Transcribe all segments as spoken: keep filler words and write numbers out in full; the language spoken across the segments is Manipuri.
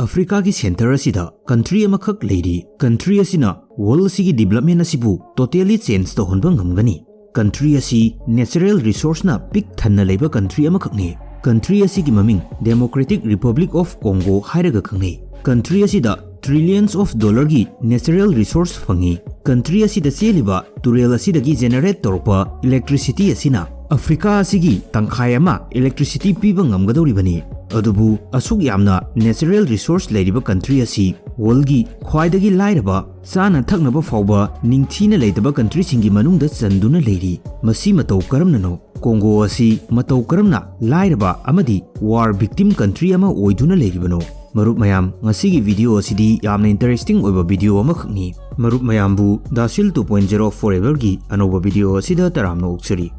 ꯑꯐ꯭ꯔꯤꯀꯥꯒꯤ ꯁꯦꯟꯇꯔ ꯑꯁꯤꯗ ꯀꯟꯇ꯭ꯔꯤ ꯑꯃꯈꯛ ꯂꯩꯔꯤ꯫ ꯀꯟꯇ꯭ꯔꯤ ꯑꯁꯤꯅ ꯋꯥꯔꯜ ꯑꯁꯤꯒꯤ ꯗꯤꯕꯂꯞꯃꯦꯟ ꯑꯁꯤꯕꯨ ꯇꯣꯇꯦꯂꯤ ꯆꯦꯟꯖ ꯇꯧꯍꯟꯕ ꯉꯝꯒꯅꯤ꯫ ꯀꯟꯇ꯭ꯔꯤ ꯑꯁꯤ ꯅꯦꯆꯔꯦꯜ ꯔꯤꯁꯣꯔꯁꯅ ꯄꯤꯛ ꯊꯟꯅ ꯂꯩꯕ ꯀꯟꯇ꯭ꯔꯤ ꯑꯃꯈꯛꯅꯤ꯫ ꯀꯟꯇ꯭ꯔꯤ ꯑꯁꯤꯒꯤ ꯃꯃꯤꯡ ꯗꯦꯃꯣꯀ꯭ꯔꯦꯇꯤꯛ ꯔꯤꯄꯕ꯭ꯂꯤꯛ ꯑꯣꯐ ꯀꯣꯡꯒꯣ ꯍꯥꯏꯔꯒ ꯈꯪꯅꯩ꯫ ꯀꯟꯇ꯭ꯔꯤ ꯑꯁꯤꯗ ꯇ꯭ꯔꯤꯂꯤꯌꯟꯁ ꯑꯣꯐ ꯗꯣꯂꯔꯒꯤ ꯅꯦꯆꯔꯦꯜ ꯔꯤꯁꯣꯔꯁ ꯐꯪꯉꯤ꯫ ꯀꯟꯇ꯭ꯔꯤ ꯑꯁꯤꯗ ꯆꯦꯜꯂꯤꯕ ꯇꯨꯔꯦꯜ ꯑꯁꯤꯗꯒꯤ ꯖꯦꯅꯦꯔꯦꯠ ꯇꯧꯔꯛꯄ ꯏꯂꯦꯛꯇ꯭ꯔꯤꯁꯤꯇꯤ ꯑꯁꯤꯅ ꯑꯐ꯭ꯔꯤꯀꯥ ꯑꯁꯤꯒꯤ ꯇꯪꯈꯥꯏ ꯑꯃ ꯏꯂꯦꯛꯇ꯭ꯔꯤꯁꯤꯇꯤ ꯄꯤꯕ ꯉꯝꯒꯗꯧꯔꯤꯕꯅꯤ꯫ ꯑꯗꯨꯕꯨ ꯑꯁꯨꯛ ꯌꯥꯝꯅ ꯅꯦꯆꯔꯦꯜ ꯔꯤꯁꯣꯔꯁ ꯂꯩꯔꯤꯕ ꯀꯟꯇ꯭ꯔꯤ ꯑꯁꯤ ꯋꯥꯔꯜꯒꯤ ꯈ꯭ꯋꯥꯏꯗꯒꯤ ꯂꯥꯏꯔꯕ, ꯆꯥꯅ ꯊꯛꯅꯕ ꯐꯥꯎꯕ ꯅꯤꯡꯊꯤꯅ ꯂꯩꯇꯕ ꯀꯟꯇ꯭ꯔꯤꯁꯤꯡꯒꯤ ꯃꯅꯨꯡꯗ ꯆꯟꯗꯨꯅ ꯂꯩꯔꯤ꯫ ꯃꯁꯤ ꯃꯇꯧ ꯀꯔꯝꯅꯅꯣ? ꯀꯣꯡꯒꯣ ꯑꯁꯤ ꯃꯇꯧ ꯀꯔꯝꯅ ꯂꯥꯏꯔꯕ ꯑꯃꯗꯤ ꯋꯥꯔ ꯚꯤꯛꯇꯤꯝ ꯀꯟꯇ꯭ꯔꯤ ꯑꯃ ꯑꯣꯏꯗꯨꯅ ꯂꯩꯔꯤꯕꯅꯣ? ꯃꯔꯨꯞ ꯃꯌꯥꯝ, ꯉꯁꯤꯒꯤ ꯚꯤꯗꯤꯑꯣ ꯑꯁꯤꯗꯤ ꯌꯥꯝꯅ ꯏꯟꯇꯔꯦꯁꯇꯤꯡ ꯑꯣꯏꯕ ꯚꯤꯗꯤꯑꯣ ꯑꯃꯈꯛꯅꯤ꯫ ꯃꯔꯨꯞ ꯃꯌꯥꯝꯕꯨ ꯗꯥꯁꯤꯜ two point zero Foreverꯒꯤ ꯑꯅꯧꯕ ꯚꯤꯗꯤꯑꯣ ꯑꯁꯤꯗ ꯇꯔꯥꯝꯅ ꯑꯣꯛꯆꯔꯤ꯫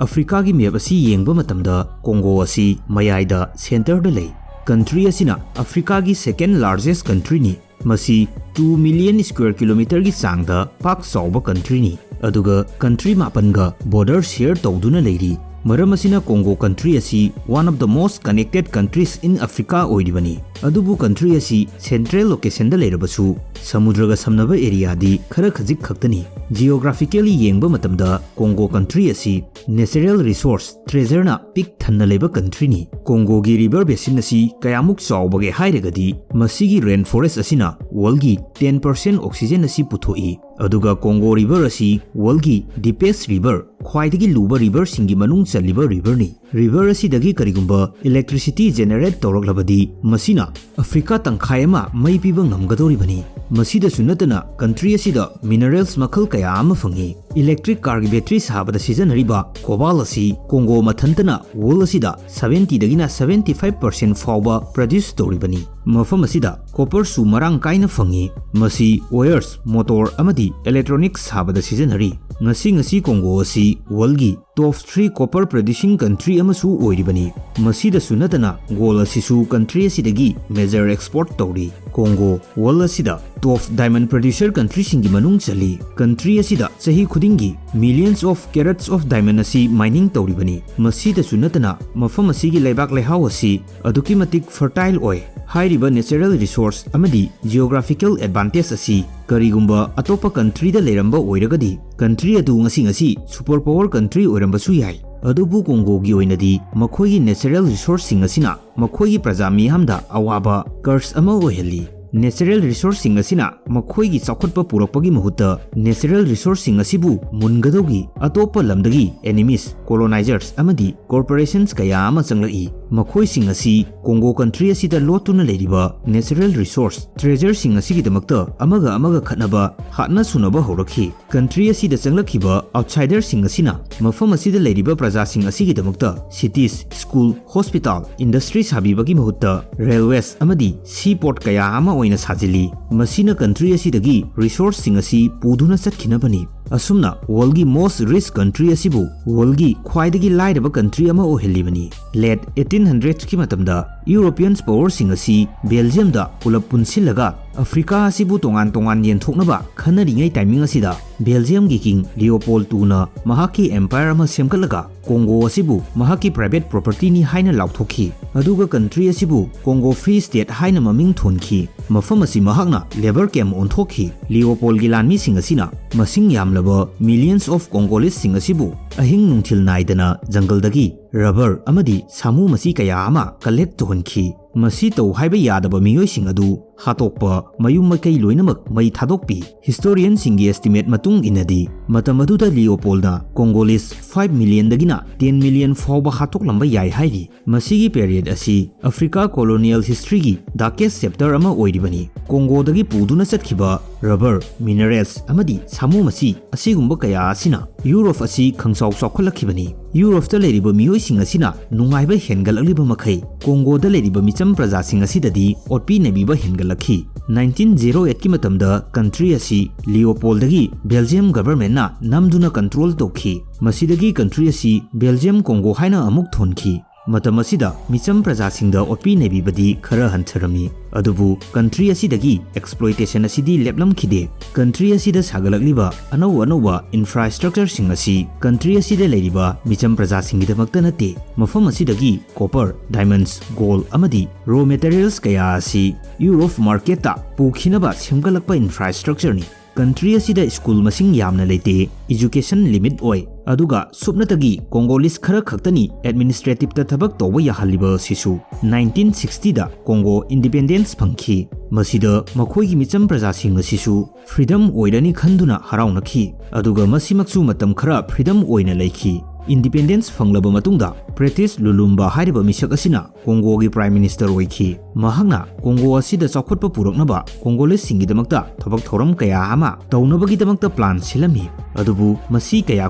ꯑꯐ꯭ꯔꯤꯀꯥꯒꯤ ꯃꯦꯞ ꯑꯁꯤ ꯌꯦꯡꯕ ꯃꯇꯝꯗ ꯀꯣꯡꯒꯣ ꯑꯁꯤ ꯃꯌꯥꯏꯗ, ꯁꯦꯟꯇꯔꯗ ꯂꯩ꯫ ꯀꯟꯇ꯭ꯔꯤ ꯑꯁꯤꯅ ꯑꯐ꯭ꯔꯤꯀꯥꯒꯤ ꯁꯦꯀꯦꯟ ꯂꯥꯔꯖꯦꯁ ꯀꯟꯇ꯭ꯔꯤꯅꯤ꯫ ꯃꯁꯤ two million square kilometerꯒꯤ ꯆꯥꯡꯗ ꯄꯥꯛ ꯆꯥꯎꯕ ꯀꯟꯇ꯭ꯔꯤꯅꯤ, ꯑꯗꯨꯒ ꯀꯟꯇ꯭ꯔꯤ ꯃꯥꯄꯟꯒ ꯕꯣꯔꯗꯔ ꯁꯦꯌꯔ ꯇꯧꯗꯨꯅ ꯂꯩꯔꯤ꯫ ꯃꯔꯝ ꯑꯁꯤꯅ ꯀꯣꯡꯒꯣ ꯀꯟꯇ꯭ꯔꯤ ꯑꯁꯤ one of the most connected countries in Africa ꯑꯣꯏꯔꯤꯕꯅꯤ꯫ ꯑꯗꯨꯕꯨ ꯀꯟꯇ꯭ꯔꯤ ꯑꯁꯤ ꯁꯦꯟꯇ꯭ꯔꯦꯜ ꯂꯣꯀꯦꯁꯟꯗ ꯂꯩꯔꯕꯁꯨ ꯁꯃꯨꯗ꯭ꯔꯒ ꯁꯝꯅꯕ ꯑꯦꯔꯤꯌꯥꯗꯤ ꯈꯔ ꯈꯖꯤꯛ ꯈꯛꯇꯅꯤ꯫ ꯖꯤꯑꯣꯒ꯭ꯔꯥꯐꯤꯀꯦꯜꯂꯤ ꯌꯦꯡꯕ ꯃꯇꯝꯗ ꯀꯣꯡꯒꯣ ꯀꯟꯇ꯭ꯔꯤ ꯑꯁꯤ ꯅꯦꯆꯔꯦꯜ ꯔꯤꯁꯣꯔꯁ ꯇ꯭ꯔꯦꯖꯔꯅ ꯄꯤꯛ ꯊꯟꯅ ꯂꯩꯕ ꯀꯟꯇ꯭ꯔꯤꯅꯤ꯫ ꯀꯣꯡꯒꯣꯒꯤ ꯔꯤꯚꯔ ꯕꯦꯁꯤꯟ ꯑꯁꯤ ꯀꯌꯥꯃꯨꯛ ꯆꯥꯎꯕꯒꯦ ꯍꯥꯏꯔꯒꯗꯤ, ꯃꯁꯤꯒꯤ ꯔꯦꯟ ꯐꯣꯔꯦꯁ ꯑꯁꯤꯅ ꯋꯥꯔꯜꯒꯤ ten percent ꯑꯣꯛꯁꯤꯖꯦꯟ ꯑꯁꯤ ꯄꯨꯊꯣꯛꯏ꯫ ꯑꯗꯨꯒ ꯀꯣꯡꯒꯣ ꯔꯤꯚꯔ ꯑꯁꯤ ꯋꯥꯔꯜꯒꯤ ꯗꯤꯄꯦꯁ ꯔꯤꯚꯔ, ꯈ꯭ꯋꯥꯏꯗꯒꯤ ꯂꯨꯕ ꯔꯤꯚꯔꯁꯤꯡꯒꯤ ꯃꯅꯨꯡ ꯆꯜꯂꯤꯕ ꯔꯤꯚꯔꯅꯤ꯫ ꯔꯤꯚꯔ ꯑꯁꯤꯗꯒꯤ ꯀꯔꯤꯒꯨꯝꯕ ꯏꯂꯦꯛꯇ꯭ꯔꯤꯁꯤꯇꯤ ꯖꯦꯅꯦꯔꯦꯠ ꯇꯧꯔꯛꯂꯕꯗꯤ, ꯃꯁꯤꯅ ꯑꯐ꯭ꯔꯤꯀꯥ ꯇꯪꯈꯥꯏ ꯑꯃ ꯃꯩ ꯄꯤꯕ ꯉꯝꯒꯗꯧꯔꯤꯕꯅꯤ꯫ ꯃꯁꯤꯗꯁꯨ ꯅꯠꯇꯅ, ꯀꯟꯇ꯭ꯔꯤ ꯑꯁꯤꯗ ꯃꯤꯅꯔꯦꯜꯁ ꯃꯈꯜ ꯀꯌꯥ ꯑꯃ ꯐꯪꯏ꯫ ꯏꯂꯦꯛꯇ꯭ꯔꯤꯛ ꯀꯥꯔꯒꯤ ꯕꯦꯇ꯭ꯔꯤ ꯁꯥꯕꯗ ꯁꯤꯖꯤꯟꯅꯔꯤꯕ ꯀꯣꯕꯥꯜ ꯑꯁꯤ ꯀꯣꯡꯒꯣ ꯃꯊꯟꯇꯅ ꯋꯥꯔꯜ ꯑꯁꯤꯗ seventyꯗꯒꯤꯅ seventy five percent ꯐꯥꯎꯕ ꯄ꯭ꯔꯗ꯭ꯌꯨꯁ ꯇꯧꯔꯤꯕꯅꯤ꯫ ꯃꯐꯝ ꯑꯁꯤꯗ ꯀꯣꯄꯔꯁꯨ ꯃꯔꯥꯡ ꯀꯥꯏꯅ ꯐꯪꯏ꯫ ꯃꯁꯤ ꯋꯥꯌꯔꯁ, ꯃꯣꯇꯣꯔ ꯑꯃꯗꯤ ꯏꯂꯦꯛꯇ꯭ꯔꯣꯅꯤꯛꯁ ꯁꯥꯕꯗ ꯁꯤꯖꯤꯟꯅꯔꯤ꯫ ꯉꯁꯤ ꯉꯁꯤ ꯀꯣꯡꯒꯣ ꯑꯁꯤ ꯋꯥꯔꯜꯒꯤ ꯇꯣꯞ three copper producing country ꯑꯃꯁꯨ ꯑꯣꯏꯔꯤꯕꯅꯤ꯫ ꯃꯁꯤꯗꯁꯨ ꯅꯠꯇꯅ, ꯒꯣꯜ ꯑꯁꯤꯁꯨ ꯀꯟꯇ꯭ꯔꯤ ꯑꯁꯤꯗꯒꯤ ꯃꯦꯖꯔ ꯑꯦꯛꯁꯄꯣꯔꯠ ꯇꯧꯔꯤ꯫ ꯀꯣꯡꯒꯣ ꯋꯥꯔꯜ ꯑꯁꯤꯗ top diamond producer countryꯁꯤꯡꯒꯤ ꯃꯅꯨꯡ ꯆꯜꯂꯤ꯫ Country ꯑꯁꯤꯗ ꯆꯍꯤ ꯈꯨꯗꯤꯡꯒꯤ millions of carats of diamond ꯑꯁꯤ mining ꯇꯧꯔꯤꯕꯅꯤ꯫ ꯃꯁꯤꯗꯁꯨ ꯅꯠꯇꯅ ꯃꯐꯝ ꯑꯁꯤꯒꯤ ꯂꯩꯕꯥꯛ ꯂꯩꯍꯥꯎ ꯑꯁꯤ ꯑꯗꯨꯛꯀꯤ ꯃꯇꯤꯛ fertile ꯑꯣꯏ꯫ ꯍꯥꯏꯔꯤꯕ natural resource ꯑꯃꯗꯤ geographical advantage ꯑꯁꯤ ꯀꯔꯤꯒꯨꯝꯕ ꯑꯇꯣꯞꯄ countryꯗ ꯂꯩꯔꯝꯕ ꯑꯣꯏꯔꯒꯗꯤ country ꯑꯗꯨ ꯉꯁꯤ ꯉꯁꯤ super power country ꯑꯣꯏꯔꯝꯕꯁꯨ ꯌꯥꯏ꯫ ꯑꯗꯨꯕꯨ ꯀꯣꯡꯒꯣꯒꯤ ꯑꯣꯏꯅꯗꯤ ꯃꯈꯣꯏꯒꯤ natural resourceꯁꯤꯡ ꯑꯁꯤꯅ ꯃꯈꯣꯏꯒꯤ ꯄ꯭ꯔꯖꯥ ꯃꯤꯌꯥꯝꯗ ꯑꯋꯥꯕ curse ꯑꯃ ꯑꯣꯏꯍꯜꯂꯤ꯫ Natural resourceꯁꯤꯡ ꯑꯁꯤꯅ ꯃꯈꯣꯏꯒꯤ ꯆꯥꯎꯈꯠꯄ ꯄꯨꯔꯛꯄꯒꯤ ꯃꯍꯨꯠꯇ natural resourceꯁꯤꯡ ꯑꯁꯤꯕꯨ ꯃꯨꯟꯒꯗꯧꯒꯤ ꯑꯇꯣꯞꯄ ꯂꯝꯗꯒꯤ enemies, colonizers ꯑꯃꯗꯤ corporations ꯀꯌꯥ ꯑꯃ ꯆꯪꯂꯛꯏ꯫ ꯃꯈꯣꯏꯁꯤꯡ ꯑꯁꯤ ꯀꯣꯡꯒꯣ country ꯑꯁꯤꯗ ꯂꯣꯠꯇꯨꯅ ꯂꯩꯔꯤꯕ natural resource treasureꯁꯤꯡ ꯑꯁꯤꯒꯤꯗꯃꯛꯇ ꯑꯃꯒ ꯑꯃꯒ ꯈꯠꯅꯕ, ꯍꯥꯠꯅ ꯁꯨꯅꯕ ꯍꯧꯔꯛꯈꯤ꯫ Country ꯑꯁꯤꯗ ꯆꯪꯂꯛꯈꯤꯕ outsiderꯁꯤꯡ ꯑꯁꯤꯅ ꯃꯐꯝ ꯑꯁꯤꯗ ꯂꯩꯔꯤꯕ ꯄ꯭ꯔꯖꯥꯁꯤꯡ ꯑꯁꯤꯒꯤꯗꯃꯛꯇ cities, school, hospital, industry ꯁꯥꯕꯤꯕꯒꯤ ꯃꯍꯨꯠꯇ railways ꯑꯃꯗꯤ seaport ꯀꯌꯥ ꯑꯃ ꯑꯣꯏꯅ ꯁꯥꯖꯤꯜꯂꯤ꯫ ꯃꯁꯤꯅ country ꯑꯁꯤꯗꯒꯤ resourceꯁꯤꯡ ꯑꯁꯤ ꯄꯨꯗꯨꯅ ꯆꯠꯈꯤꯅꯕꯅꯤ꯫ ꯑꯁꯨꯝꯅ worldꯒꯤ most rich country ꯑꯁꯤꯕꯨ worldꯒꯤ ꯈ꯭ꯋꯥꯏꯗꯒꯤ ꯂꯥꯏꯔꯕ country ꯑꯃ ꯑꯣꯏꯍꯜꯂꯤꯕꯅꯤ꯫ Late eighteen hundredsꯀꯤ ꯃꯇꯝꯗ Europeans powerꯁꯤꯡ ꯑꯁꯤ Belgiumꯗ ꯄꯨꯂꯞ ꯄꯨꯟꯁꯤꯜꯂꯒ Africa ꯑꯁꯤꯕꯨ ꯇꯣꯉꯥꯟ ꯇꯣꯉꯥꯟ ꯌꯦꯟꯊꯣꯛꯅꯕ ꯈꯟꯅꯔꯤꯉꯩ timing ꯑꯁꯤꯗ Belgiumꯒꯤ King Leopold twoꯅ ꯃꯍꯥꯛꯀꯤ empire ꯑꯃ ꯁꯦꯝꯒꯠꯂꯒ ꯀꯣꯡꯒꯣ ꯑꯁꯤꯕꯨ ꯃꯍꯥꯛꯀꯤ private propertyꯅꯤ ꯍꯥꯏꯅ ꯂꯥꯎꯊꯣꯛꯈꯤ꯫ ꯑꯗꯨꯒ country ꯑꯁꯤꯕꯨ Congo Free State ꯍꯥꯏꯅ ꯃꯃꯤꯡ ꯊꯣꯟꯈꯤ꯫ ꯃꯐꯝ ꯑꯁꯤ ꯃꯍꯥꯛꯅ labor camp ꯑꯣꯟꯊꯣꯛꯈꯤ꯫ ꯂꯤꯑꯣꯄꯣꯜꯒꯤ ꯂꯥꯟꯃꯤꯁꯤꯡ ꯑꯁꯤꯅ ꯃꯁꯤꯡ ꯌꯥꯝꯂꯕ millions of Congolesꯁꯤꯡ ꯑꯁꯤꯕꯨ ꯑꯍꯤꯡ ꯅꯨꯡꯊꯤꯜ ꯅꯥꯏꯗꯅ ꯖꯪꯒꯜꯗꯒꯤ rubber ꯑꯃꯗꯤ ꯁꯥꯃꯨ ꯃꯆꯤ ꯀꯌꯥ ꯑꯃ collect ꯇꯧꯍꯟꯈꯤ꯫ ꯃꯁꯤ ꯇꯧ ꯍꯥꯏꯕ ꯌꯥꯗꯕ ꯃꯤꯑꯣꯏꯁꯤꯡ ꯑꯗꯨ ꯍꯥꯠꯇꯣꯛꯄ, ꯃꯌꯨꯝ ꯃꯀꯩ ꯂꯣꯏꯅꯃꯛ ꯃꯩ ꯊꯥꯗꯣꯛꯄꯤ꯫ Historianꯁꯤꯡꯒꯤ estimate ꯃꯇꯨꯡ ꯏꯟꯅꯗꯤ, ꯃꯇꯝ ꯑꯗꯨꯗ ꯂꯤꯑꯣꯄꯣꯜꯅ Congolese five millionꯗꯒꯤꯅ ten million ꯐꯥꯎꯕ ꯍꯥꯠꯇꯣꯛꯂꯝꯕ ꯌꯥꯏ ꯍꯥꯏꯔꯤ꯫ ꯃꯁꯤꯒꯤ period ꯑꯁꯤ Africa colonial historyꯒꯤ darkest chapter ꯑꯃ ꯑꯣꯏꯔꯤꯕꯅꯤ꯫ ꯀꯣꯡꯒꯣꯗꯒꯤ ꯄꯨꯗꯨꯅ ꯆꯠꯈꯤꯕ rubber, minerals ꯑꯃꯗꯤ ꯁꯥꯃꯨ ꯃꯆꯤ ꯑꯁꯤꯒꯨꯝꯕ ꯀꯌꯥ ꯑꯁꯤꯅ ꯌꯨꯔꯣꯞ ꯑꯁꯤ ꯈꯪꯆꯥꯎ ꯆꯥꯎꯈꯠꯂꯛꯈꯤꯕꯅꯤ꯫ ꯌꯨꯔꯣꯞꯇ ꯂꯩꯔꯤꯕ ꯃꯤꯑꯣꯏꯁꯤꯡ ꯑꯁꯤꯅ ꯅꯨꯡꯉꯥꯏꯕ ꯍꯦꯟꯒꯠꯂꯛꯂꯤꯕ ꯃꯈꯩ, ꯀꯣꯡꯒꯣꯗ ꯂꯩꯔꯤꯕ ꯃꯤꯆꯝ ꯄ꯭ꯔꯖꯥꯁꯤꯡ ꯑꯁꯤꯗꯗꯤ ꯑꯣꯠꯄꯤ ꯅꯩꯕꯤꯕ ꯍꯦꯟꯒꯠꯂꯛꯈꯤ꯫ Nineteen zero eightꯀꯤ ꯃꯇꯝꯗ country ꯑꯁꯤ ꯂꯤꯑꯣꯄꯣꯜꯗꯒꯤ Belgium governmentꯅ ꯅꯝꯗꯨꯅ control ꯇꯧꯈꯤ꯫ ꯃꯁꯤꯗꯒꯤ country ꯑꯁꯤ Belgium Congo ꯍꯥꯏꯅ ꯑꯃꯨꯛ ꯊꯣꯟꯈꯤ꯫ ꯃꯇꯝ ꯑꯁꯤꯗ ꯃꯤꯆꯝ ꯄ꯭ꯔꯖꯥꯁꯤꯡꯗ ꯑꯣꯠꯄꯤ ꯅꯩꯕꯤꯕꯗꯤ ꯈꯔ ꯍꯟꯊꯔꯝꯃꯤ, ꯑꯗꯨꯕꯨ ꯀꯟꯇ꯭ꯔꯤ ꯑꯁꯤꯗꯒꯤ ꯑꯦꯛꯁꯄ꯭ꯂꯣꯏꯇꯦꯁꯟ ꯑꯁꯤꯗꯤ ꯂꯦꯞꯂꯝꯈꯤꯗꯦ꯫ ꯀꯟꯇ꯭ꯔꯤ ꯑꯁꯤꯗ ꯁꯥꯒꯠꯂꯛꯂꯤꯕ ꯑꯅꯧ ꯑꯅꯧꯕ ꯏꯟꯐ꯭ꯔꯥꯁ꯭ꯇ꯭ꯔꯛꯆꯔꯁꯤꯡ ꯑꯁꯤ ꯀꯟꯇ꯭ꯔꯤ ꯑꯁꯤꯗ ꯂꯩꯔꯤꯕ ꯃꯤꯆꯝ ꯄ꯭ꯔꯖꯥꯁꯤꯡꯒꯤꯗꯃꯛꯇ ꯅꯠꯇꯦ, ꯃꯐꯝ ꯑꯁꯤꯗꯒꯤ ꯀꯣꯄꯔ, ꯗꯥꯏꯃꯟꯁ, ꯒꯣꯜ ꯑꯃꯗꯤ ꯔꯣ ꯃꯦꯇꯔꯤꯌꯦꯜꯁ ꯀꯌꯥ ꯑꯁꯤ ꯌꯨꯔꯣꯞ ꯃꯥꯔꯀꯦꯠꯇ ꯄꯨꯈꯤꯅꯕ ꯁꯦꯝꯒꯠꯂꯛꯄ ꯏꯟꯐ꯭ꯔꯥꯁ꯭ꯇ꯭ꯔꯛꯆꯔꯅꯤ꯫ ꯀꯟꯇ꯭ꯔꯤ ꯑꯁꯤꯗ ꯁ꯭ꯀꯨꯜ ꯃꯁꯤꯡ ꯌꯥꯝꯅ ꯂꯩꯇꯦ, ꯏꯖꯨꯀꯦꯁꯟ ꯂꯤꯃꯤꯠ ꯑꯣꯏ, ꯑꯗꯨꯒ ꯁꯨꯞꯅꯇꯒꯤ ꯀꯣꯡꯒꯣꯂꯤꯁ ꯈꯔ ꯈꯛꯇꯅꯤ ꯑꯦꯗꯃꯤꯅꯤꯁꯇ꯭ꯔꯦꯇꯤꯞꯇ ꯊꯕꯛ ꯇꯧꯕ ꯌꯥꯍꯜꯂꯤꯕ ꯑꯁꯤꯁꯨ꯫ ꯅꯥꯏꯟꯇꯤꯟ ꯁꯤꯛꯁꯇꯤꯗ ꯀꯣꯡꯒꯣ ꯏꯟꯗꯤꯄꯦꯟꯗꯦꯟꯁ ꯐꯪꯈꯤ꯫ ꯃꯁꯤꯗ ꯃꯈꯣꯏꯒꯤ ꯃꯤꯆꯝ ꯄ꯭ꯔꯖꯥꯁꯤꯡ ꯑꯁꯤꯁꯨ ꯐ꯭ꯔꯤꯗꯝ ꯑꯣꯏꯔꯅꯤ ꯈꯟꯗꯨꯅ ꯍꯔꯥꯎꯅꯈꯤ, ꯑꯗꯨꯒ ꯃꯁꯤꯃꯛꯁꯨ ꯃꯇꯝ ꯈꯔ ꯐ꯭ꯔꯤꯗꯝ ꯑꯣꯏꯅ ꯂꯩꯈꯤ꯫ ꯏꯟꯗꯤꯄꯦꯟꯗꯦꯟꯁ ꯐꯪꯂꯕ ꯃꯇꯨꯡꯗ ꯄ꯭ꯔꯦꯇꯤꯁ ꯂꯨꯂꯨꯝꯕ ꯍꯥꯏꯔꯤꯕ ꯃꯤꯁꯛ ꯑꯁꯤꯅ ꯀꯣꯡꯒꯣꯒꯤ ꯄ꯭ꯔꯥꯏꯝ ꯃꯤꯅꯤꯁꯇꯔ ꯑꯣꯏꯈꯤ꯫ ꯃꯍꯥꯛꯅ ꯀꯣꯡꯒꯣ ꯑꯁꯤꯗ ꯆꯥꯎꯈꯠꯄ ꯄꯨꯔꯛꯅꯕ ꯀꯣꯡꯒꯣꯂꯤꯁꯁꯤꯡꯒꯤꯗꯃꯛꯇ ꯊꯕꯛ ꯊꯧꯔꯝ ꯀꯌꯥ ꯑꯃ ꯇꯧꯅꯕꯒꯤꯗꯃꯛꯇ ꯄ꯭ꯂꯥꯟ ꯁꯤꯜꯂꯝꯃꯤ, ꯑꯗꯨꯕꯨ ꯃꯁꯤ ꯀꯌꯥ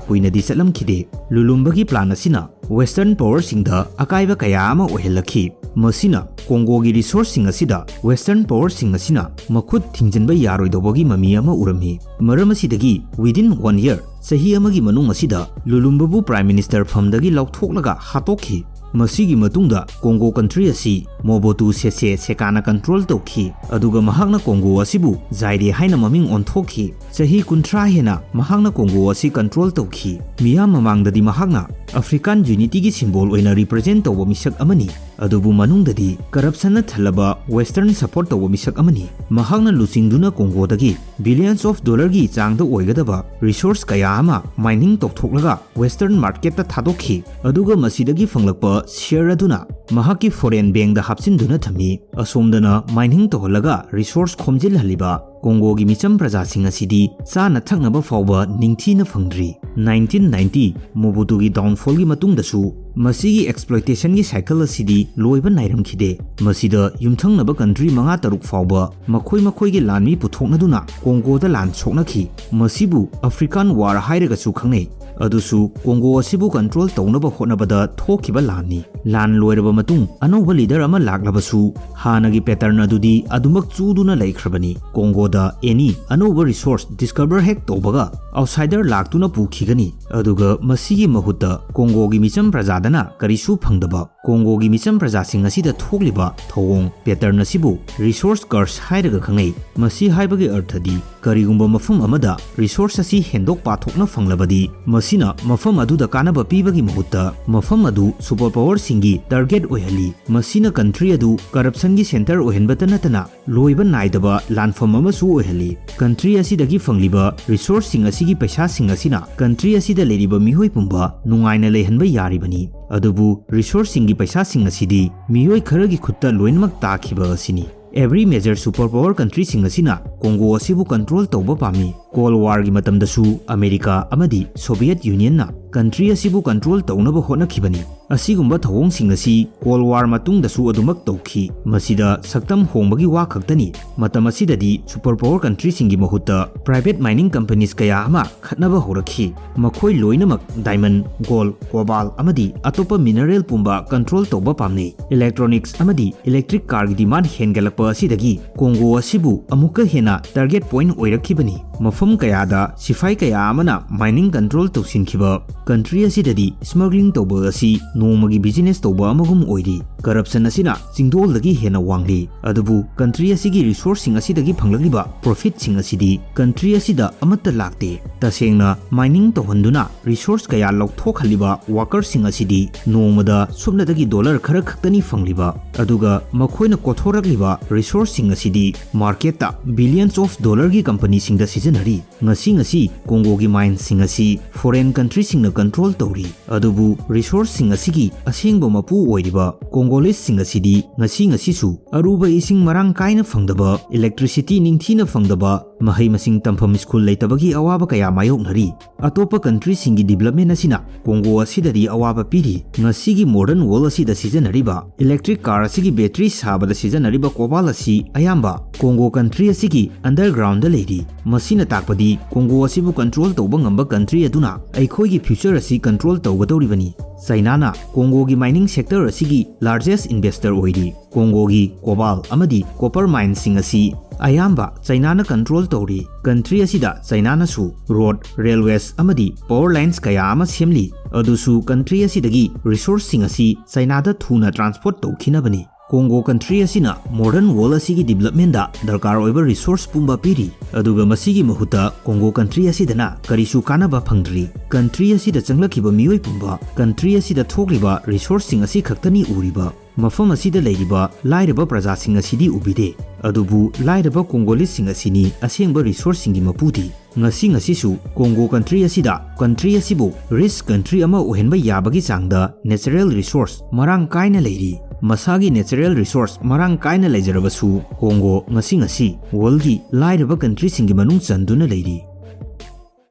ꯀꯨꯏꯅꯗꯤ ꯆꯠꯂꯝꯈꯤꯗꯦ꯫ ꯂꯨꯂꯨꯝꯕꯒꯤ ꯄ꯭ꯂꯥꯟ ꯑꯁꯤꯅ ꯋꯦꯁꯇꯔꯟ ꯄꯥꯋꯔꯁꯤꯡꯗ ꯑꯀꯥꯏꯕ ꯀꯌꯥ ꯑꯃ ꯑꯣꯏꯍꯜꯂꯛꯈꯤ꯫ ꯃꯁꯤꯅ ꯀꯣꯡꯒꯣꯒꯤ ꯔꯤꯁꯣꯔꯁꯁꯤꯡ ꯑꯁꯤꯗ ꯋꯦꯁꯇꯔꯟ ꯄꯥꯋꯔꯁꯤꯡ ꯑꯁꯤꯅ ꯃꯈꯨꯠ ꯊꯤꯡꯖꯤꯟꯕ ꯌꯥꯔꯣꯏꯗꯧꯕꯒꯤ ꯃꯃꯤ ꯑꯃ ꯎꯔꯝꯃꯤ꯫ ꯃꯔꯝ ꯑꯁꯤꯗꯒꯤ within one year, ꯆꯍꯤ ꯑꯃꯒꯤ ꯃꯅꯨꯡ ꯑꯁꯤꯗ ꯂꯨꯂꯨꯝꯕꯕꯨ ꯄ꯭ꯔꯥꯏꯝ ꯃꯤꯅꯤꯁꯇꯔ ꯐꯝꯗꯒꯤ ꯂꯧꯊꯣꯛꯂꯒ ꯍꯥꯠꯇꯣꯛꯈꯤ꯫ ꯃꯁꯤꯒꯤ ꯃꯇꯨꯡꯗ ꯀꯣꯡꯒꯣ ꯀꯟꯇ꯭ꯔꯤ ꯑꯁꯤ ꯃꯣꯕꯣꯇꯨ ꯁꯦꯁꯦ ꯁꯦꯀꯥꯅ ꯀꯟꯇ꯭ꯔꯣꯜ ꯇꯧꯈꯤ, ꯑꯗꯨꯒ ꯃꯍꯥꯛꯅ ꯀꯣꯡꯒꯣ ꯑꯁꯤꯕꯨ ꯖꯥꯏꯔꯦ ꯍꯥꯏꯅ ꯃꯃꯤꯡ ꯑꯣꯟꯊꯣꯛꯈꯤ꯫ ꯆꯍꯤ ꯀꯨꯟꯊ꯭ꯔꯥ ꯍꯦꯟꯅ ꯃꯍꯥꯛꯅ ꯀꯣꯡꯒꯣ ꯑꯁꯤ ꯀꯟꯇ꯭ꯔꯣꯜ ꯇꯧꯈꯤ꯫ ꯃꯤꯌꯥꯝ ꯃꯃꯥꯡꯗꯗꯤ ꯃꯍꯥꯛꯅ ꯑꯐ꯭ꯔꯤꯀꯥꯟ ꯌꯨꯅꯤꯇꯤꯒꯤ ꯁꯤꯝꯕꯣꯜ ꯑꯣꯏꯅ ꯔꯤꯄ꯭ꯔꯖꯦꯟ ꯇꯧꯕ ꯃꯤꯁꯛ ꯑꯃꯅꯤ, ꯑꯗꯨꯕꯨ ꯃꯅꯨꯡꯗꯗꯤ ꯀꯔꯞꯁꯟꯅ ꯊꯜꯂꯕ ꯋꯦꯁꯇꯔꯟ ꯁꯄꯣꯔꯠ ꯇꯧꯕ ꯃꯤꯁꯛ ꯑꯃꯅꯤ꯫ ꯃꯍꯥꯛꯅ ꯂꯨꯆꯤꯡꯗꯨꯅ ꯀꯣꯡꯒꯣꯗꯒꯤ ꯕꯤꯂꯤꯌꯟꯁ ꯑꯣꯐ ꯗꯣꯂꯔꯒꯤ ꯆꯥꯡꯗ ꯑꯣꯏꯒꯗꯕ ꯔꯤꯁꯣꯔꯁ ꯀꯌꯥ ꯑꯃ ꯃꯥꯏꯅꯤꯡ ꯇꯧꯊꯣꯛꯂꯒ ꯋꯦꯁꯇꯔꯟ ꯃꯥꯔꯀꯦꯠꯇ ꯊꯥꯗꯣꯛꯈꯤ, ꯑꯗꯨꯒ ꯃꯁꯤꯗꯒꯤ ꯐꯪꯂꯛꯄ ꯁꯤꯌꯔ ꯑꯗꯨꯅ ꯃꯍꯥꯛꯀꯤ ꯐꯣꯔꯦꯟ ꯕꯦꯡꯗ ꯍꯥꯞꯆꯤꯟꯗꯨꯅ ꯊꯝꯃꯤ꯫ ꯑꯁꯣꯝꯗꯅ ꯃꯥꯏꯅꯤꯡ ꯇꯧꯍꯜꯂꯒ ꯔꯤꯁꯣꯔꯁ ꯈꯣꯝꯖꯤꯜꯍꯜꯂꯤꯕ ꯀꯣꯡꯒꯣꯒꯤ ꯃꯤꯆꯝ ꯄ꯭ꯔꯖꯥꯁꯤꯡ ꯑꯁꯤꯗꯤ ꯆꯥꯅ ꯊꯛꯅꯕ ꯐꯥꯎꯕ ꯅꯤꯡꯊꯤꯅ ꯐꯪꯗ꯭ꯔꯤ꯫ ꯅꯥꯏꯟꯇꯤꯟ ꯅꯥꯏꯟꯇꯤ ꯃꯣꯕꯨꯇꯨꯒꯤ ꯗꯥꯎꯟꯐꯣꯜꯒꯤ ꯃꯇꯨꯡꯗꯁꯨ ꯃꯁꯤꯒꯤ ꯑꯦꯛꯁꯄ꯭ꯂꯣꯏꯇꯦꯁꯟꯒꯤ ꯁꯥꯏꯀꯜ ꯑꯁꯤꯗꯤ ꯂꯣꯏꯕ ꯅꯥꯏꯔꯝꯈꯤꯗꯦ꯫ ꯃꯁꯤꯗ ꯌꯨꯝꯊꯪꯅꯕ ꯀꯟꯇ꯭ꯔꯤ ꯃꯉꯥ ꯇꯔꯨꯛ ꯐꯥꯎꯕ ꯃꯈꯣꯏ ꯃꯈꯣꯏꯒꯤ ꯂꯥꯟꯃꯤ ꯄꯨꯊꯣꯛꯅꯗꯨꯅ ꯀꯣꯡꯒꯣꯗ ꯂꯥꯟ ꯁꯣꯛꯅꯈꯤ꯫ ꯃꯁꯤꯕꯨ ꯑꯐ꯭ꯔꯤꯀꯥꯟ ꯋꯥꯔ ꯍꯥꯏꯔꯒꯁꯨ ꯈꯪꯅꯩ꯫ ꯑꯗꯨꯁꯨ ꯀꯣꯡꯒꯣ ꯑꯁꯤꯕꯨ ꯀꯟꯇ꯭ꯔꯣꯜ ꯇꯧꯅꯕ ꯍꯣꯠꯅꯕꯗ ꯊꯣꯛꯈꯤꯕ ꯂꯥꯟꯅꯤ꯫ ꯂꯥꯟ ꯂꯣꯏꯔꯕ ꯃꯇꯨꯡ ꯑꯅꯧꯕ ꯂꯤꯗꯔ ꯑꯃ ꯂꯥꯛꯂꯕꯁꯨ ꯍꯥꯟꯅꯒꯤ ꯄꯦꯇꯔꯟ ꯑꯗꯨꯗꯤ ꯑꯗꯨꯃꯛ ꯆꯨꯗꯨꯅ ꯂꯩꯈ꯭ꯔꯕꯅꯤ꯫ ꯀꯣꯡꯒꯣꯗ ꯑꯦꯅꯤ ꯑꯅꯧꯕ ꯔꯤꯁꯣꯔꯁ ꯗꯤꯁꯀꯚꯔ ꯍꯦꯛ ꯇꯧꯕꯒ ꯑꯥꯎꯠꯁꯥꯏꯗꯔ ꯂꯥꯛꯇꯨꯅ ꯄꯨꯈꯤꯒꯅꯤ꯫ ꯑꯗꯨꯒ ꯃꯁꯤꯒꯤ ꯃꯍꯨꯠꯇ ꯀꯣꯡꯒꯣꯒꯤ ꯃꯤꯆꯝ ꯄ꯭ꯔꯖꯥꯗꯅ ꯀꯔꯤꯁꯨ ꯐꯪꯗꯕ, ꯀꯣꯡꯒꯣꯒꯤ ꯃꯤꯆꯝ ꯄ꯭ꯔꯖꯥꯁꯤꯡ ꯑꯁꯤꯗ ꯊꯣꯛꯂꯤꯕ ꯊꯧꯑꯣꯡ ꯄꯦꯇꯔꯟ ꯑꯁꯤꯕꯨ ꯔꯤꯁꯣꯔꯁ ꯀꯔꯁ ꯍꯥꯏꯔꯒ ꯈꯪꯅꯩ꯫ ꯃꯁꯤ ꯍꯥꯏꯕꯒꯤ ꯑꯔꯊꯗꯤ ꯀꯔꯤꯒꯨꯝꯕ ꯃꯐꯝ ꯑꯃꯗ ꯔꯤꯁꯣꯔꯁ ꯑꯁꯤ ꯍꯦꯟꯗꯣꯛ ꯄꯥꯊꯣꯛꯅ ꯐꯪꯂꯕꯗꯤ ꯃꯁꯤꯅ ꯃꯐꯝ ꯑꯗꯨꯗ ꯀꯥꯟꯅꯕ ꯄꯤꯕꯒꯤ ꯃꯍꯨꯠꯇ ꯃꯐꯝ ꯑꯗꯨ ꯁꯨꯄꯔ ꯄꯥꯋꯔꯁꯤꯡꯒꯤ ꯇꯥꯔꯒꯦꯠ ꯑꯣꯏꯍꯜꯂꯤ꯫ ꯃꯁꯤꯅ ꯀꯟꯇ꯭ꯔꯤ ꯑꯗꯨ ꯀꯔꯞꯁꯟꯒꯤ ꯁꯦꯟꯇꯔ ꯑꯣꯏꯍꯟꯕꯇ ꯅꯠꯇꯅ ꯂꯣꯏꯕ ꯅꯥꯏꯗꯕ ꯂꯥꯟꯐꯝ ꯑꯃꯁꯨ ꯑꯣꯏꯍꯜꯂꯤ꯫ ꯀꯟꯇ꯭ꯔꯤ ꯑꯁꯤꯗꯒꯤ ꯐꯪꯂꯤꯕ ꯔꯤꯁꯣꯔꯁꯁꯤꯡ ꯑꯁꯤꯒꯤ ꯄꯩꯁꯥꯁꯤꯡ ꯑꯁꯤꯅ ꯀꯟꯇ꯭ꯔꯤ ꯑꯁꯤꯗ ꯂꯩꯔꯤꯕ ꯃꯤꯑꯣꯏ ꯄꯨꯝꯕ ꯅꯨꯡꯉꯥꯏꯅ ꯂꯩꯍꯟꯕ ꯌꯥꯔꯤꯕꯅꯤ꯫ ꯑꯗꯨꯕꯨ ꯔꯤꯁꯣꯔꯁꯁꯤꯡꯒꯤ ꯄꯩꯁꯥꯁꯤꯡ ꯑꯁꯤꯗꯤ ꯃꯤꯑꯣꯏ ꯈꯔꯒꯤ ꯈꯨꯠꯇ ꯂꯣꯏꯅꯃꯛ ꯇꯥꯈꯤꯕ ꯑꯁꯤꯅꯤ꯫ Every major superpower countryꯁꯤꯡ ꯑꯁꯤꯅ ꯀꯣꯡꯒꯣ ꯑꯁꯤꯕꯨ ꯀꯟꯇ꯭ꯔꯣꯜ ꯇꯧꯕ ꯄꯥꯝꯃꯤ꯫ ꯀꯣꯜ ꯋꯥꯔꯒꯤ ꯃꯇꯝꯗꯁꯨ ꯑꯃꯦꯔꯤꯀꯥ ꯑꯃꯗꯤ ꯁꯣꯚꯤꯌꯦꯠ ꯌꯨꯅꯤꯌꯟꯅ ꯀꯟꯇ꯭ꯔꯤ ꯑꯁꯤꯕꯨ ꯀꯟꯇ꯭ꯔꯣꯜ ꯇꯧꯅꯕ ꯍꯣꯠꯅꯈꯤꯕꯅꯤ꯫ ꯑꯁꯤꯒꯨꯝꯕ ꯊꯧꯑꯣꯡꯁꯤꯡ ꯑꯁꯤ ꯀꯣꯜ ꯋꯥꯔ ꯃꯇꯨꯡꯗꯁꯨ ꯑꯗꯨꯃꯛ ꯇꯧꯈꯤ꯫ ꯃꯁꯤꯗ ꯁꯛꯇꯝ ꯍꯣꯡꯕꯒꯤ ꯋꯥ ꯈꯛꯇꯅꯤ꯫ ꯃꯇꯝ ꯑꯁꯤꯗꯗꯤ ꯁꯨꯄꯔ ꯄꯥꯋꯔ ꯀꯟꯇ꯭ꯔꯤꯁꯤꯡꯒꯤ ꯃꯍꯨꯠꯇ ꯄ꯭ꯔꯥꯏꯚꯦꯠ ꯃꯥꯏꯅꯤꯡ ꯀꯝꯄꯅꯤꯁ ꯀꯌꯥ ꯑꯃ ꯈꯠꯅꯕ ꯍꯧꯔꯛꯈꯤ꯫ ꯃꯈꯣꯏ ꯂꯣꯏꯅꯃꯛ ꯗꯥꯏꯃꯟ, ꯒꯣꯜ, ꯀꯣꯕꯥꯜ ꯑꯃꯗꯤ ꯑꯇꯣꯞꯄ ꯃꯤꯅꯔꯦꯜ ꯄꯨꯝꯕ ꯀꯟꯇ꯭ꯔꯣꯜ ꯇꯧꯕ ꯄꯥꯝꯅꯩ꯫ ꯏꯂꯦꯛꯇ꯭ꯔꯣꯅꯤꯛꯁ ꯑꯃꯗꯤ ꯏꯂꯦꯛꯇ꯭ꯔꯤꯛ ꯀꯥꯔꯒꯤ ꯗꯤꯃꯥꯟ ꯍꯦꯟꯒꯠꯂꯛꯄ ꯑꯁꯤꯗꯒꯤ ꯀꯣꯡꯒꯣ ꯑꯁꯤꯕꯨ ꯑꯃꯨꯛꯀ ꯍꯦꯟꯅ ꯇꯥꯔꯒꯦꯠ ꯄꯣꯏꯟꯠ ꯑꯣꯏꯔꯛꯈꯤꯕꯅꯤ꯫ ꯃꯐꯝ ꯀꯌꯥꯗ ꯁꯤꯐꯥꯏ ꯀꯌꯥ ꯑꯃꯅ ꯃꯥꯏꯅꯤꯡ ꯀꯟꯇ꯭ꯔꯣꯜ ꯇꯧꯁꯤꯟꯈꯤꯕ ꯀꯟꯇ꯭ꯔꯤ ꯑꯁꯤꯗꯗꯤ ꯁ꯭ꯃꯒ꯭ꯂꯤꯡ ꯇꯧꯕ ꯑꯁꯤ ꯅꯣꯡꯃꯒꯤ ꯕꯤꯖꯤꯅꯦꯁ ꯇꯧꯕ ꯑꯃꯒꯨꯝ ꯑꯣꯏꯔꯤ꯫ ꯀꯔꯞꯁꯟ ꯑꯁꯤꯅ ꯆꯤꯡꯗꯣꯜꯗꯒꯤ ꯍꯦꯟꯅ ꯋꯥꯡꯂꯤ꯫ ꯑꯗꯨꯕꯨ ꯀꯟꯇ꯭ꯔꯤ ꯑꯁꯤꯒꯤ ꯔꯤꯁꯣꯔꯁꯁꯤꯡ ꯑꯁꯤꯗꯒꯤ ꯐꯪꯂꯛꯂꯤꯕ ꯄ꯭ꯔꯣꯐꯤꯠꯁꯤꯡ ꯑꯁꯤꯗꯤ ꯀꯟꯇ꯭ꯔꯤ ꯑꯁꯤꯗ ꯑꯃꯠꯇ ꯂꯥꯛꯇꯦ꯫ ꯇꯁꯦꯡꯅ ꯃꯥꯏꯅꯤꯡ ꯇꯧꯍꯟꯗꯨꯅ ꯔꯤꯁꯣꯔꯁ ꯀꯌꯥ ꯂꯧꯊꯣꯛꯍꯜꯂꯤꯕ ꯋꯥꯀꯔꯁꯤꯡ ꯑꯁꯤꯗꯤ ꯅꯣꯡꯃꯗ ꯁꯨꯞꯅꯇꯒꯤ ꯗꯣꯂꯔ ꯈꯔ ꯈꯛꯇꯅꯤ ꯐꯪꯂꯤꯕ꯫ ꯑꯗꯨꯒ ꯃꯈꯣꯏꯅ ꯀꯣꯊꯣꯔꯛꯂꯤꯕ ꯔꯤꯁꯣꯔꯁꯁꯤꯡ ꯑꯁꯤꯗꯤ ꯃꯥꯔꯀꯦꯠꯇ ꯕꯤꯂꯤꯌꯟꯁ ꯑꯣꯐ ꯗꯣꯂꯔꯒꯤ ꯀꯝꯄꯅꯤꯁꯤꯡꯗ ꯁꯤꯖꯤꯟꯅꯔꯤ꯫ ꯉꯁꯤ ꯉꯁꯤ ꯀꯣꯡꯒꯣꯒꯤ ꯃꯥꯏꯟꯁꯤꯡ ꯑꯁꯤ ꯐꯣꯔꯦꯟ ꯀꯟꯇ꯭ꯔꯤꯁꯤꯡꯅ ꯀꯟꯇ꯭ꯔꯣꯜ ꯇꯧꯔꯤ꯫ ꯑꯗꯨꯕꯨ ꯔꯤꯁꯣꯔꯁꯁꯤꯡ ꯑꯁꯤꯒꯤ ꯑꯁꯦꯡꯕ ꯃꯄꯨ ꯑꯣꯏꯔꯤꯕ ꯀꯣꯡꯒꯣꯂꯤꯁꯁꯤꯡ ꯑꯁꯤꯗꯤ ꯉꯁꯤ ꯉꯁꯤꯁꯨ ꯑꯔꯨꯕ ꯏꯁꯤꯡ ꯃꯔꯥꯡ ꯀꯥꯏꯅ ꯐꯪꯗꯕ, ꯏꯂꯦꯛꯇ꯭ꯔꯤꯁꯤꯇꯤ ꯅꯤꯡꯊꯤꯅ ꯐꯪꯗꯕ, ꯃꯍꯩ ꯃꯁꯤꯡ ꯇꯝꯐꯝ ꯁ꯭ꯀꯨꯜ ꯂꯩꯇꯕꯒꯤ ꯑꯋꯥꯕ ꯀꯌꯥ ꯃꯥꯌꯣꯛꯅꯔꯤ꯫ ꯑꯇꯣꯞꯄ ꯀꯟꯇ꯭ꯔꯤꯁꯤꯡꯒꯤ ꯗꯤꯕꯂꯞꯃꯦꯟ ꯑꯁꯤꯅ ꯀꯣꯡꯒꯣ ꯑꯁꯤꯗꯗꯤ ꯑꯋꯥꯕ ꯄꯤꯔꯤ꯫ ꯉꯁꯤꯒꯤ ꯃꯣꯗꯔꯟ ꯋꯥꯔꯜ ꯑꯁꯤꯗ ꯁꯤꯖꯤꯟꯅꯔꯤꯕ ꯏꯂꯦꯛꯇ꯭ꯔꯤꯛ ꯀꯥꯔ ꯑꯁꯤꯒꯤ ꯕꯦꯇ꯭ꯔꯤ ꯁꯥꯕꯗ ꯁꯤꯖꯤꯟꯅꯔꯤꯕ ꯀꯣꯕꯥꯜ ꯑꯁꯤ ꯑꯌꯥꯝꯕ ꯀꯣꯡꯒꯣ ꯀꯟꯇ꯭ꯔꯤ ꯑꯁꯤꯒꯤ ꯑꯟꯗꯔꯒ꯭ꯔꯥꯎꯟꯗ ꯂꯩꯔꯤ꯫ ꯃꯁꯤꯅ ꯇꯥꯛꯄꯗꯤ ꯀꯣꯡꯒꯣ ꯑꯁꯤꯕꯨ ꯀꯟꯇ꯭ꯔꯣꯜ ꯇꯧꯕ ꯉꯝꯕ ꯀꯟꯇ꯭ꯔꯤ ꯑꯗꯨꯅ ꯑꯩꯈꯣꯏꯒꯤ ꯐ꯭ꯌꯨꯆꯔ ꯑꯁꯤ ꯀꯟꯇ꯭ꯔꯣꯜ ꯇꯧꯒꯗꯧꯔꯤꯕꯅꯤ꯫ ꯆꯥꯏꯅꯥꯅ ꯀꯣꯡꯒꯣꯒꯤ ꯃꯥꯏꯅꯤꯡ ꯁꯦꯛꯇꯔ ꯑꯁꯤꯒꯤ ꯂꯥꯔꯖꯦꯁ ꯏꯟꯚꯦꯁꯇꯔ ꯑꯣꯏꯔꯤ꯫ ꯀꯣꯡꯒꯣꯒꯤ ꯀꯣꯕꯥꯜ ꯑꯃꯗꯤ ꯀꯣꯄꯔ ꯃꯥꯏꯟꯁꯤꯡ ꯑꯁꯤ ꯑꯌꯥꯝꯕ ꯆꯥꯏꯅꯥꯅ ꯀꯟꯇ꯭ꯔꯣꯜ ꯇꯧꯔꯤ꯫ ꯀꯟꯇ꯭ꯔꯤ ꯑꯁꯤꯗ ꯆꯥꯏꯅꯥꯅꯁꯨ ꯔꯣꯗ, ꯔꯦꯜꯋꯦꯁ ꯑꯃꯗꯤ ꯄꯥꯋꯔ ꯂꯥꯏꯟꯁ ꯀꯌꯥ ꯑꯃ ꯁꯦꯝꯂꯤ꯫ ꯑꯗꯨꯁꯨ ꯀꯟꯇ꯭ꯔꯤ ꯑꯁꯤꯗꯒꯤ ꯔꯤꯁꯣꯔꯁꯁꯤꯡ ꯑꯁꯤ ꯆꯥꯏꯅꯥꯗ ꯊꯨꯅ ꯇ꯭ꯔꯥꯟꯁꯄꯣꯔꯠ ꯇꯧꯈꯤꯅꯕꯅꯤ꯫ ꯀꯣꯡꯒꯣ ꯀꯟꯇ꯭ꯔꯤ ꯑꯁꯤꯅ ꯃꯣꯗꯔꯟ ꯋꯥꯔꯜ ꯑꯁꯤꯒꯤ ꯗꯤꯕꯂꯞꯃꯦꯟꯗ ꯗꯔꯀꯥꯔ ꯑꯣꯏꯕ ꯔꯤꯁꯣꯔꯁ ꯄꯨꯝꯕ ꯄꯤꯔꯤ, ꯑꯗꯨꯒ ꯃꯁꯤꯒꯤ ꯃꯍꯨꯠꯇ ꯀꯣꯡꯒꯣ ꯀꯟꯇ꯭ꯔꯤ ꯑꯁꯤꯗꯅ ꯀꯔꯤꯁꯨ ꯀꯥꯟꯅꯕ ꯐꯪꯗ꯭ꯔꯤ꯫ ꯀꯟꯇ꯭ꯔꯤ ꯑꯁꯤꯗ ꯆꯪꯂꯛꯈꯤꯕ ꯃꯤꯑꯣꯏ ꯄꯨꯝꯕ ꯀꯟꯇ꯭ꯔꯤ ꯑꯁꯤꯗ ꯊꯣꯛꯂꯤꯕ ꯔꯤꯁꯣꯔꯁꯁꯤꯡ ꯑꯁꯤ ꯈꯛꯇꯅꯤ ꯎꯔꯤꯕ꯫ ꯃꯐꯝ ꯑꯁꯤꯗ ꯂꯩꯔꯤꯕ ꯂꯥꯏꯔꯕ ꯄ꯭ꯔꯖꯥꯁꯤꯡ ꯑꯁꯤꯗꯤ ꯎꯕꯤꯗꯦ, ꯑꯗꯨꯕꯨ ꯂꯥꯏꯔꯕ ꯀꯣꯡꯒꯣꯂꯤꯁꯁꯤꯡ ꯑꯁꯤꯅꯤ ꯑꯁꯦꯡꯕ ꯔꯤꯁꯣꯔꯁꯁꯤꯡꯒꯤ ꯃꯄꯨꯗꯤ꯫ ꯉꯁꯤ ꯉꯁꯤꯁꯨ ꯀꯣꯡꯒꯣ ꯀꯟꯇ꯭ꯔꯤ ꯑꯁꯤꯗ ꯀꯟꯇ꯭ꯔꯤ ꯑꯁꯤꯕꯨ ꯔꯤꯆ ꯀꯟꯇ꯭ꯔꯤ ꯑꯃ ꯑꯣꯏꯍꯟꯕ ꯌꯥꯕꯒꯤ ꯆꯥꯡꯗ ꯅꯦꯆꯔꯦꯜ ꯔꯤꯁꯣꯔꯁ ꯃꯔꯥꯡ ꯀꯥꯏꯅ ꯂꯩꯔꯤ꯫ ꯃꯁꯥꯒꯤ ꯅꯦꯆꯔꯦꯜ ꯔꯤꯁꯣꯔꯁ ꯃꯔꯥꯡ ꯀꯥꯏꯅ ꯂꯩꯖꯔꯕꯁꯨ ꯀꯣꯡꯒꯣ ꯉꯁꯤ ꯉꯁꯤ ꯋꯥꯔꯜꯒꯤ ꯂꯥꯏꯔꯕ ꯀꯟꯇ꯭ꯔꯤꯁꯤꯡꯒꯤ ꯃꯅꯨꯡ ꯆꯟꯗꯨꯅ ꯂꯩꯔꯤ꯫